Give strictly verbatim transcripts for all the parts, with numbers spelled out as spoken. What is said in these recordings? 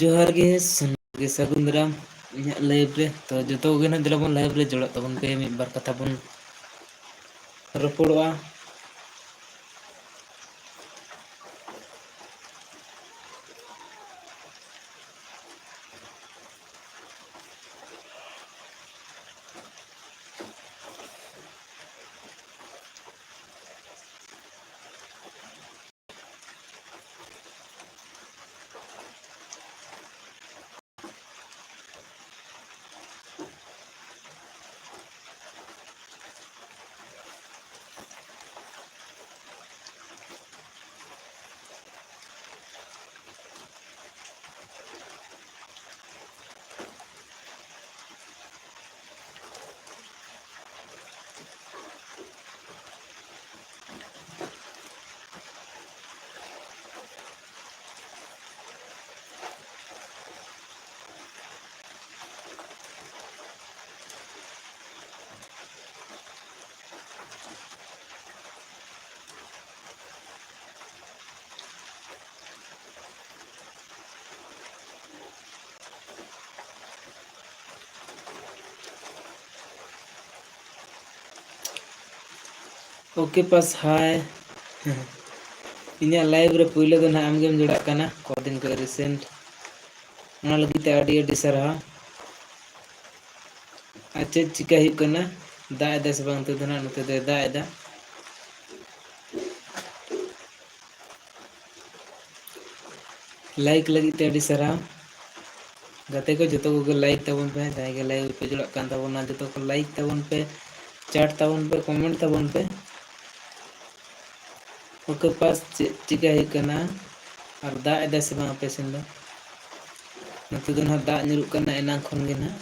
ᱡᱚᱦᱟᱨ ᱜᱮ, ᱥᱟᱱᱟᱢ ᱜᱮ ᱥᱟᱹᱜᱩᱱ ᱫᱟᱨᱟᱢ ᱤᱧᱟᱹᱜ live ᱨᱮ᱾ ᱛᱚ, ᱡᱚᱛᱚ ᱠᱚᱜᱮ ᱱᱟᱦᱟᱜ ᱫᱮᱞᱟ ᱵᱚᱱ live ᱨᱮ ᱡᱚᱲᱟᱜ ᱛᱟᱵᱚᱱ ᱯᱮ, ᱢᱤᱫ ᱵᱟᱨ ᱠᱟᱛᱷᱟ ᱵᱚᱱ ᱨᱚᱯᱚᱲᱚᱜᱼᱟ᱾ OK ᱯᱟᱥ, hi᱾ ᱤᱧᱟᱹᱜ live ᱨᱮ ᱯᱩᱭᱞᱩ ᱫᱚ ᱱᱟᱦᱟᱜ ᱟᱢᱜᱮᱢ ᱡᱚᱲᱟᱜ ᱠᱟᱱᱟ, ᱠᱚᱫᱤᱱ ᱠᱷᱚᱱ recent᱾ ᱚᱱᱟ ᱞᱟᱹᱜᱤᱫ ᱛᱮ ᱟᱹᱰᱤ ᱟᱹᱰᱤ ᱥᱟᱨᱦᱟᱣ᱾ ᱟᱨ ᱪᱮᱫ ᱪᱤᱠᱟᱹ ᱦᱩᱭᱩᱜ ᱠᱟᱱᱟ? ᱫᱟᱜ ᱮᱫᱟᱭ ᱥᱮ ᱵᱟᱝ? ᱱᱚᱛᱮ ᱫᱚ ᱱᱟᱦᱟᱜ, ᱱᱚᱛᱮ ᱫᱚᱭ ᱫᱟᱜ ᱮᱫᱟ᱾ Like ᱞᱟᱹᱜᱤᱫ ᱛᱮ ᱟᱹᱰᱤ ᱥᱟᱨᱦᱟᱣ᱾ ᱜᱟᱛᱮ ᱠᱚ ᱡᱚᱛᱚ ᱠᱚᱜᱮ like ᱛᱟᱵᱚᱱ ᱯᱮ, ᱡᱟᱦᱟᱸᱭ ᱜᱮ live ᱯᱮ ᱡᱚᱲᱟᱜ ᱠᱟᱱ ᱛᱟᱵᱚᱱᱟ, ᱡᱚᱛᱚ ᱠᱚ like ᱛᱟᱵᱚᱱ ᱯᱮ, chat ᱛᱟᱵᱚᱱ ᱯᱮ, comment ᱛᱟᱵᱚᱱ ᱯᱮ᱾ OK ᱯᱟᱥ, ᱪᱮᱫ ᱪᱤᱠᱟᱹ ᱦᱩᱭᱩᱜ ᱠᱟᱱᱟ? ᱟᱨ ᱫᱟᱜ ᱮᱫᱟᱭ ᱥᱮ ᱵᱟᱝ ᱟᱯᱮ ᱥᱮᱱ ᱫᱚ? ᱱᱚᱛᱮ ᱫᱚ ᱱᱟᱦᱟᱜ ᱫᱟᱜ ᱧᱩᱨᱩᱜ ᱠᱟᱱᱟ ᱮᱱᱟᱝ ᱠᱷᱚᱱ ᱜᱮ ᱱᱟᱦᱟᱜ᱾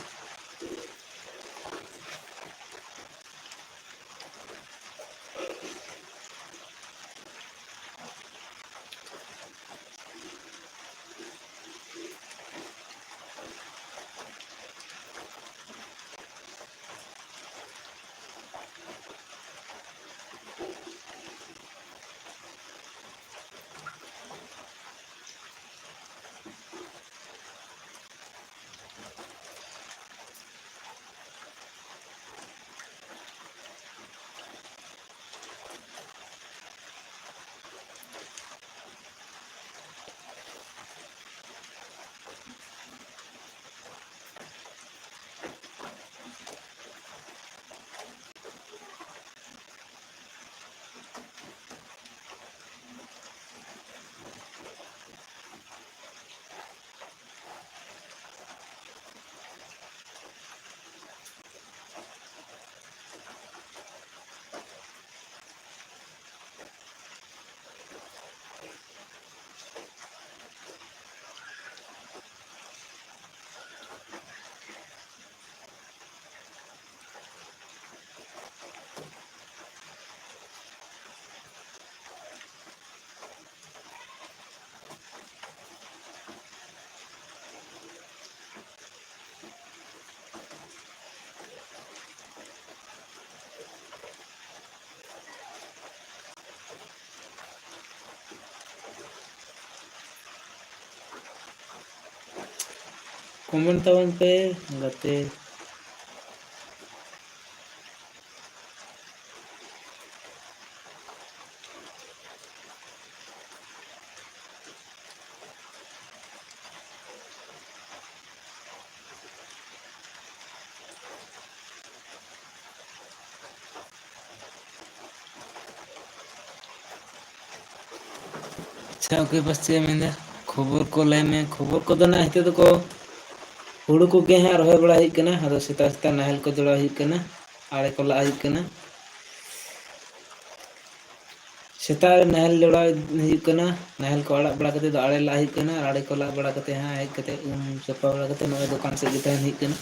ᱠᱚᱢᱮᱱᱴ ᱛᱟᱵᱚᱱ ᱯᱮ ᱜᱟᱛᱮ᱾ ᱟᱪᱪᱷᱟ, ᱚᱠᱚᱭ ᱯᱟᱥ ᱪᱮᱫ ᱮ ᱢᱮᱱᱫᱟ? ᱠᱷᱚᱵᱚᱨ ᱠᱚ ᱞᱟᱹᱭ ᱢᱮ᱾ ᱠᱷᱚᱵᱚᱨ ᱠᱚᱫᱚ ᱱᱟᱜ ᱱᱤᱛᱚᱜ ᱫᱚᱠᱚ ᱦᱩᱲᱩ ᱠᱚᱜᱮ ᱦᱟᱸᱜ ᱨᱚᱦᱚᱭ ᱵᱟᱲᱟ ᱦᱩᱭᱩᱜ ᱠᱟᱱᱟ᱾ ᱟᱫᱚ ᱥᱮᱛᱟᱜ ᱥᱮᱛᱟᱜ ᱱᱟᱦᱮᱞ ᱠᱚ ᱡᱚᱲᱟᱣ ᱦᱩᱭᱩᱜ ᱠᱟᱱᱟ, ᱟᱲᱮ ᱠᱚ ᱞᱟᱜ ᱦᱩᱭᱩᱜ ᱠᱟᱱᱟ᱾ ᱥᱮᱛᱟᱜ ᱨᱮ ᱱᱟᱦᱮᱞ ᱡᱚᱲᱟᱣ ᱦᱩᱭᱩᱜ ᱠᱟᱱᱟ, ᱱᱟᱦᱮᱞ ᱠᱚ ᱟᱲᱟᱜ ᱵᱟᱲᱟ ᱠᱟᱛᱮ ᱫᱚ ᱟᱲᱮ ᱞᱟᱜ ᱦᱩᱭᱩᱜ ᱠᱟᱱᱟ, ᱟᱨ ᱟᱲᱮ ᱠᱚ ᱞᱟᱜ ᱵᱟᱲᱟ ᱠᱟᱛᱮ ᱦᱟᱸᱜ ᱦᱮᱡ ᱠᱟᱛᱮ ᱩᱢ ᱥᱟᱯᱷᱟ ᱵᱟᱲᱟ ᱠᱟᱛᱮ ᱱᱚᱜᱼᱚᱭ ᱫᱚᱠᱟᱱ ᱥᱮᱫ ᱜᱮ ᱛᱟᱦᱮᱱ ᱦᱩᱭᱩᱜ ᱠᱟᱱᱟ᱾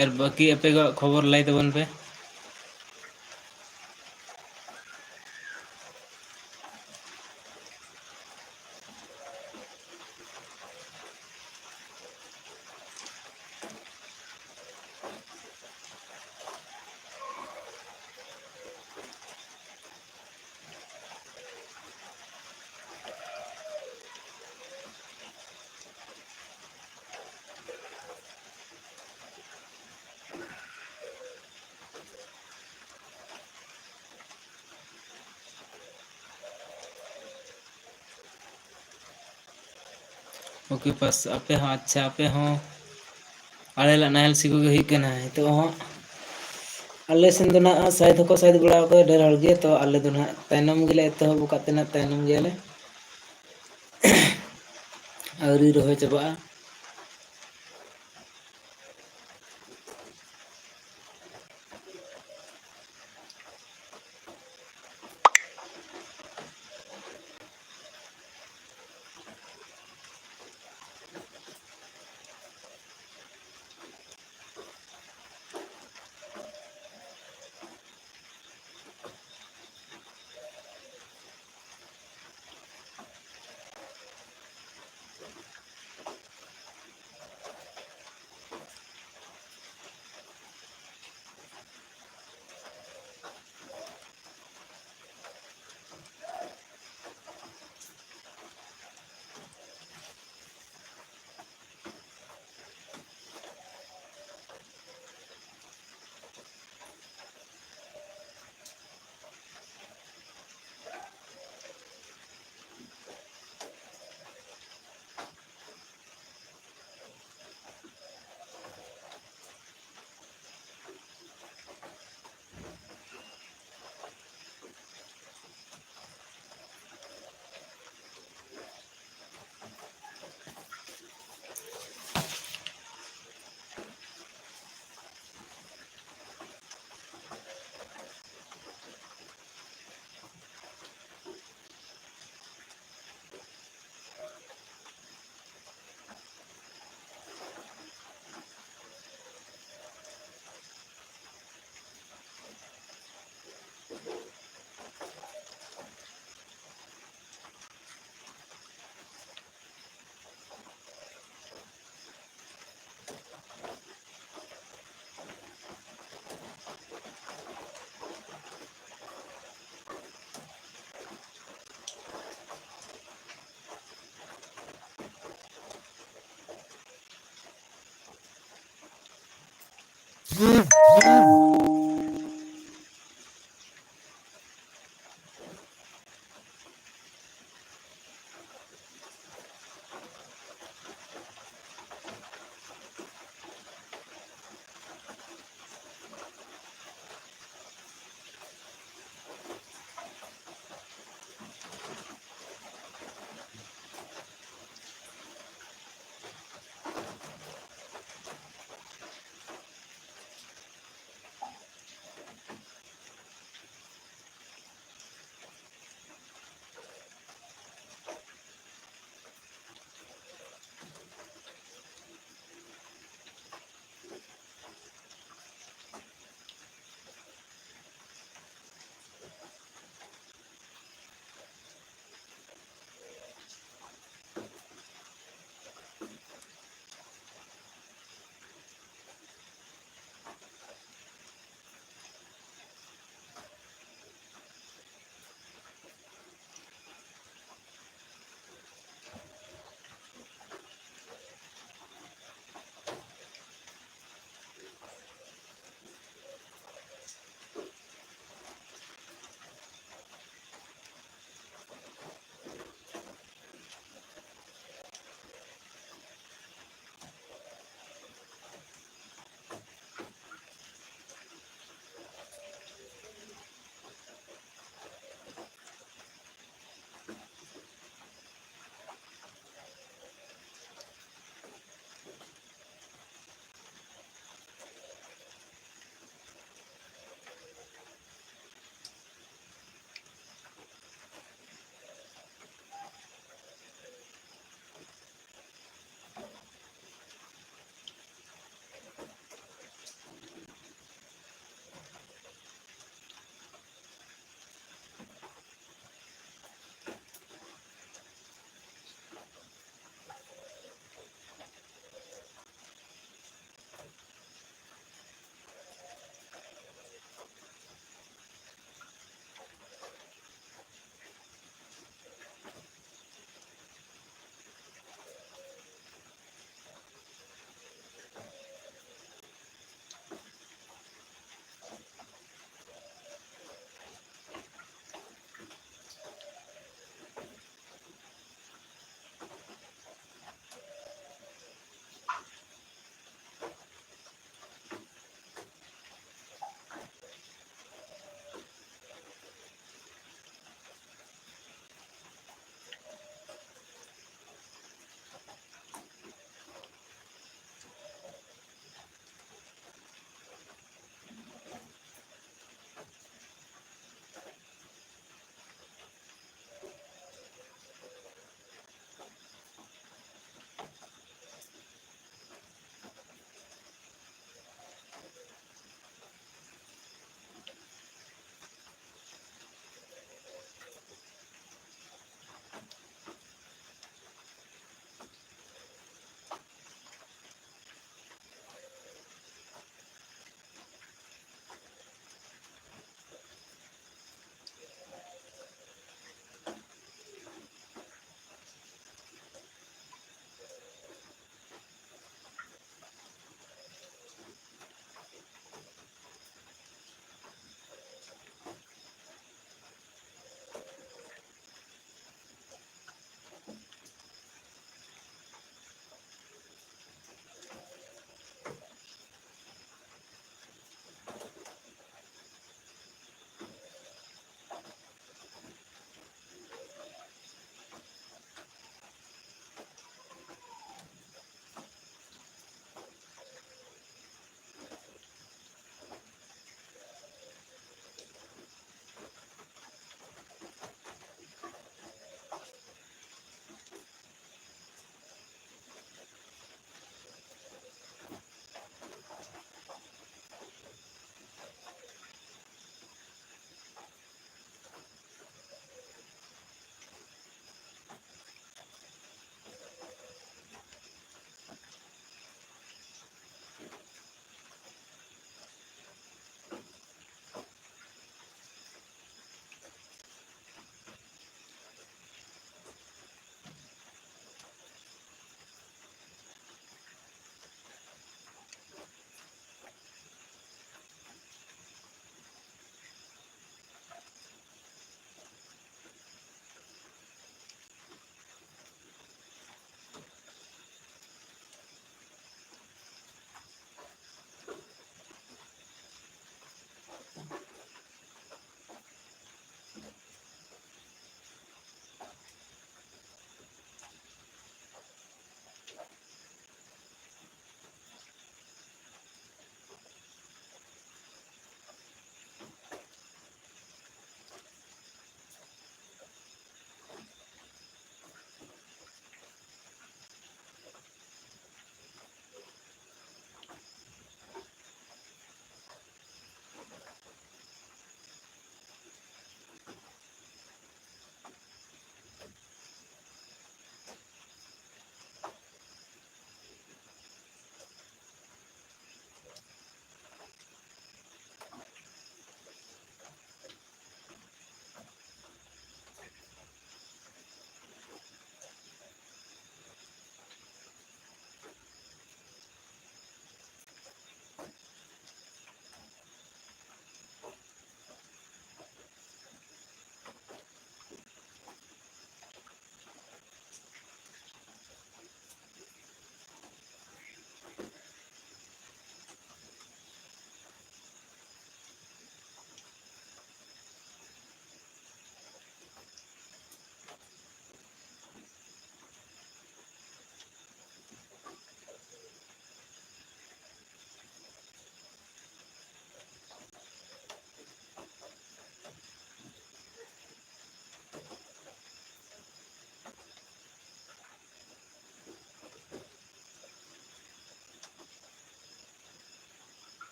ᱟᱨ ᱵᱟᱹᱠᱤ ᱟᱯᱮ ᱠᱚᱣᱟᱜ ᱠᱷᱚᱵᱚᱨ ᱞᱟᱹᱭ ᱛᱟᱵᱚᱱ ᱯᱮ᱾ ᱳᱠᱮ ᱯᱟᱥ, ᱟᱯᱮ ᱦᱚᱸ, ᱟᱪᱪᱷᱟ, ᱟᱯᱮ ᱦᱚᱸ ᱟᱲᱮ ᱞᱟᱜ ᱱᱟᱦᱮᱞ ᱥᱤ ᱠᱚᱜᱮ ᱦᱩᱭᱩᱜ ᱠᱟᱱᱟ ᱱᱤᱛᱚᱜ ᱦᱚᱸ᱾ ᱟᱞᱮ ᱥᱮᱱ ᱫᱚ ᱱᱟᱦᱟᱜ ᱥᱟᱭᱤᱫ ᱦᱚᱸᱠᱚ ᱥᱟᱭᱤᱫ ᱵᱟᱲᱟ ᱟᱠᱟᱫᱟ ᱰᱷᱮᱨ ᱦᱚᱲ ᱜᱮ, ᱛᱚ ᱟᱞᱮ ᱫᱚ ᱱᱟᱦᱟᱜ ᱛᱟᱭᱱᱚᱢ ᱜᱮᱞᱮ ᱮᱛᱚᱦᱚᱵ ᱟᱠᱟᱫ ᱛᱮ ᱱᱟᱦᱟᱜ ᱛᱟᱭᱱᱚᱢ ᱜᱮᱭᱟᱞᱮ, ᱟᱹᱣᱨᱤ ᱨᱚᱦᱚᱭ ᱪᱟᱵᱟᱜᱼᱟ᱾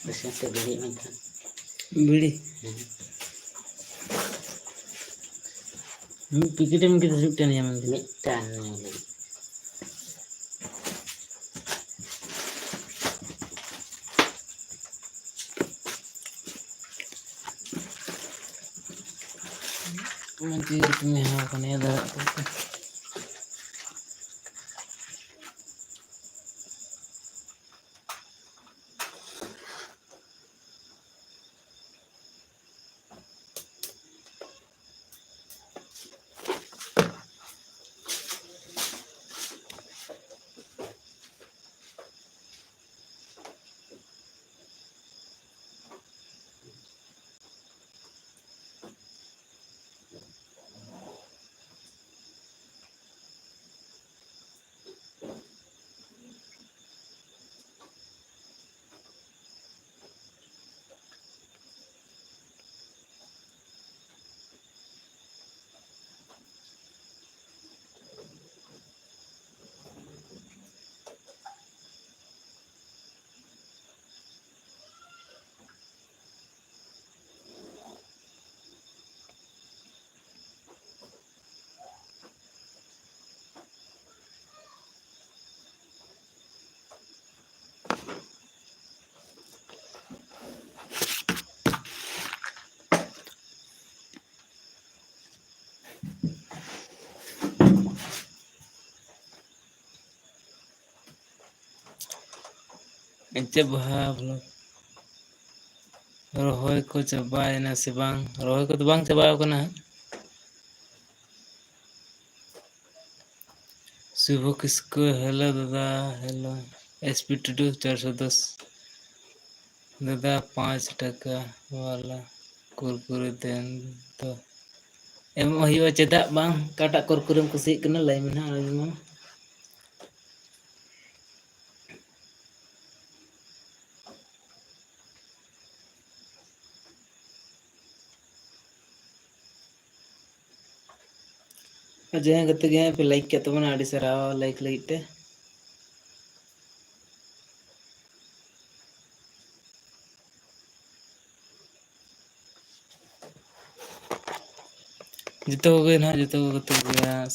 ᱵᱮᱥ ᱠᱟᱛᱮ ᱵᱤᱲᱤ ᱢᱮᱱᱠᱷᱟᱱ᱾ ᱵᱤᱲᱤ? ᱦᱮᱸ᱾ ᱢᱤᱫ ᱯᱮᱠᱮᱴ ᱮᱢ ᱠᱤᱫᱤᱧᱟ ᱥᱮ ᱢᱤᱫᱴᱟᱝ ᱮᱢ ᱠᱤᱫᱤᱧᱟ? ᱢᱤᱫᱴᱟᱝ ᱧᱩ ᱞᱟᱹᱜᱤᱫ᱾ ᱢᱚᱡᱽ ᱜᱮ ᱠᱟᱹᱢᱤ ᱦᱚᱸ ᱠᱟᱱᱟ, ᱫᱟᱲᱮᱭᱟᱜ ᱠᱟᱱᱟ᱾ ᱪᱮᱫ ᱵᱟᱦᱟ ᱵᱚᱞᱚ? ᱨᱚᱦᱚᱭ ᱠᱚ ᱪᱟᱵᱟᱭᱮᱱᱟ ᱥᱮ ᱵᱟᱝ? ᱨᱚᱦᱚᱭ ᱠᱚᱫᱚ ᱵᱟᱝ ᱪᱟᱵᱟᱣ ᱠᱟᱱᱟ ᱦᱟᱸᱜ᱾ ᱥᱩᱵᱷᱚ ᱠᱤᱥᱠᱩ, hello ᱫᱟᱫᱟ, hello᱾ ᱮᱥ ᱯᱤ ᱴᱩᱰᱩ, ᱪᱟᱨᱥᱚ ᱫᱚᱥ᱾ ᱫᱟᱫᱟ, ᱯᱟᱸᱪ ᱴᱟᱠᱟ ᱵᱟᱞᱟ ᱠᱩᱨᱠᱩᱨᱮ ᱫᱮᱱ ᱛᱚ᱾ ᱮᱢᱚᱜ ᱦᱩᱭᱩᱜᱼᱟ, ᱪᱮᱫᱟᱜ ᱵᱟᱝ? ᱚᱠᱟᱴᱟᱜ ᱠᱩᱨᱠᱩᱨᱮᱢ ᱠᱩᱥᱤᱭᱟᱜ ᱠᱟᱱᱟ, ᱞᱟᱹᱭ ᱢᱮ ᱱᱟᱦᱟᱜ, ᱟᱹᱞᱤᱧ ᱢᱟ᱾ ᱟᱨ ᱡᱟᱦᱟᱸᱭ ᱜᱟᱛᱮ ᱜᱮ ᱦᱟᱸᱜ ᱯᱮ like ᱠᱮᱫ ᱛᱟᱵᱚᱱᱟ, ᱟᱹᱰᱤ ᱥᱟᱨᱦᱟᱣ like ᱞᱟᱹᱜᱤᱫ ᱛᱮ᱾ ᱡᱚᱛᱚ ᱠᱚᱜᱮ ᱱᱟᱦᱟᱜ, ᱡᱚᱛᱚ ᱠᱚ ᱠᱟᱛᱮ ᱜᱮ ᱦᱟᱸᱜ᱾